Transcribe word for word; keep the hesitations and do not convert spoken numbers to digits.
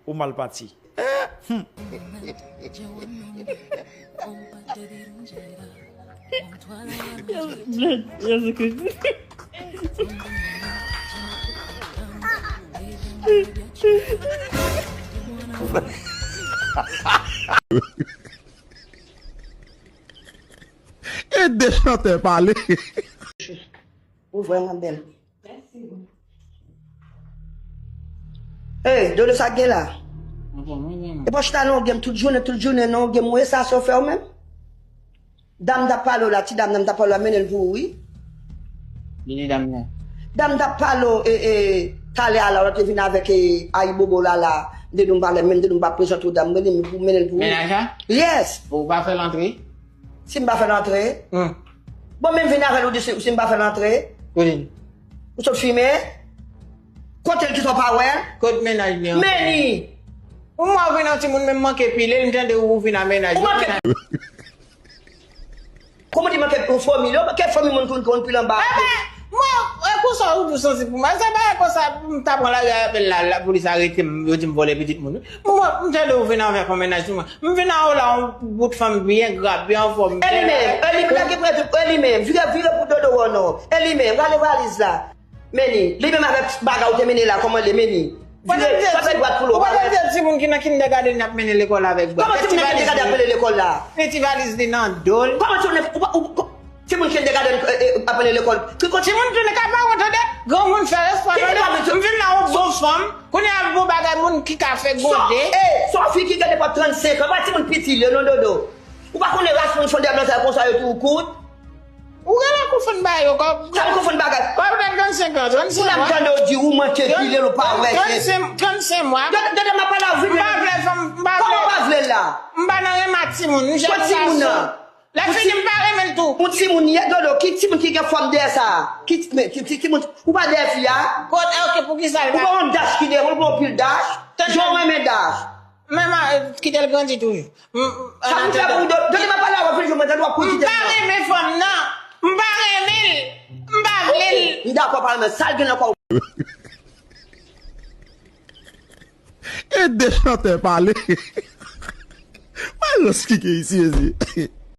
Ou mal pati. Jezi Kris. E de chantè pale. Ou vrèman bèl. Hey, Dodo, sa k gen la? E pa chita nan yon game tout jounen, tout jounen nan yon game, ou e sa se w fè ou menm? Dam t ap pale w la, ti dam nan t ap pale w la, mennen l pou ou, wi. Li di dam nan. Dam t ap pale w, e, e, talè a la, w te vin avèk, e, Ayibobo la, la, m te di w m pa lè, men m te di w m pa prezante w dam, mennen l pou, mennen l pou ou. Mennaj la? Yes. Ou pa fè l antre? Si m pa fè l antre? Hmm. Bon, men m vin avè l, ou di si, si m pa fè l antre? Ou di? Ou sot fimen? Kote l ki sa w pa wè l? Kot mennaj li an? Meni! Ou mwen vin an timoun, men m manke pile l, m tande ou vin a mennaj. Ou manke. Kòman di manke yon fanmi, yo? Ke fanmi moun konn konn pile anba? Enben, mwen, e konsa ou tou santi pou mwen. Se pa konsa pou m ta pran lari avè l la, lapolis arete m, yo di m vòlè pitit moun. Mwen, m tande ou vin avèk yon mennaj sou mwen. M vin a ou la, yon bout fanm byen gra, byen anfòm. E li menm, e li menm, lage prèt, e li menm, vire, vire pou Dodo wè w non. E li menm, rale valiz la. Meni, li menm avèk bagay ou te mennen la, kòman l ye, Meni? Vire, fè dwat pou l, ou pa wè. Ou pa tande timoun ki nan kindergarten ap mennen lekòl avèk bag. Kòman timoun nan kindergarten ap mennen lekòl la? Gen ti valiz li nan do l. Kòman timoun nan, ou pa, ou, timoun kindergarten, e, e, ap mennen lekòl. Ki kote? Timoun tounen ka pa wont tande. Granmoun fè respè tande. M vin la yon bon fanm. Kounye a bon bagay moun ki ka fè gwonde. Sa, e, sa fi ki gen nenpòt trannsenk an, pa timoun piti li ye non, Dodo. Ou pa konnen ras moun fondè blan sa yo konsa yo tou kout? Ou genlè konfonn bagay yo kòb. Sa m konfonn bagay. Kòb nan trannsenk an, trannsenk mwa. Pou n ap tande w di ou manke pile l ou pa wè. Trannsenk, trannsenk mwa. Gade, gade, m ap pale avèk ou. M pa vle fanm, m pa vle. Kòman w pa vle l la? M pa nan renmen ak timoun, m jèn gason. Lè fini, m pa renmen l tou. Yon timoun ye, Dodo, ki timoun ki gen fòm dèyè sa? Ki, men, ki, ki, ki moun, ou pa dèyè fi a? Kot, ok, poukisa l pa? Ou pa yon dach ki dèyè, ou pa yon pil dach? Jan w renmen dach. Men ma, kite l grandi toujou. M, m, sa pou fè pou Dodo, m ap pale avè w, fini jwenn mwen, w ap kouri kite m nan. M pa renmen fanm nan. M pa renmen l. M pa vle l. M dakò pa renmen sa l gen nan kò. E de chantè pale. Malans ki gen isi, mezye.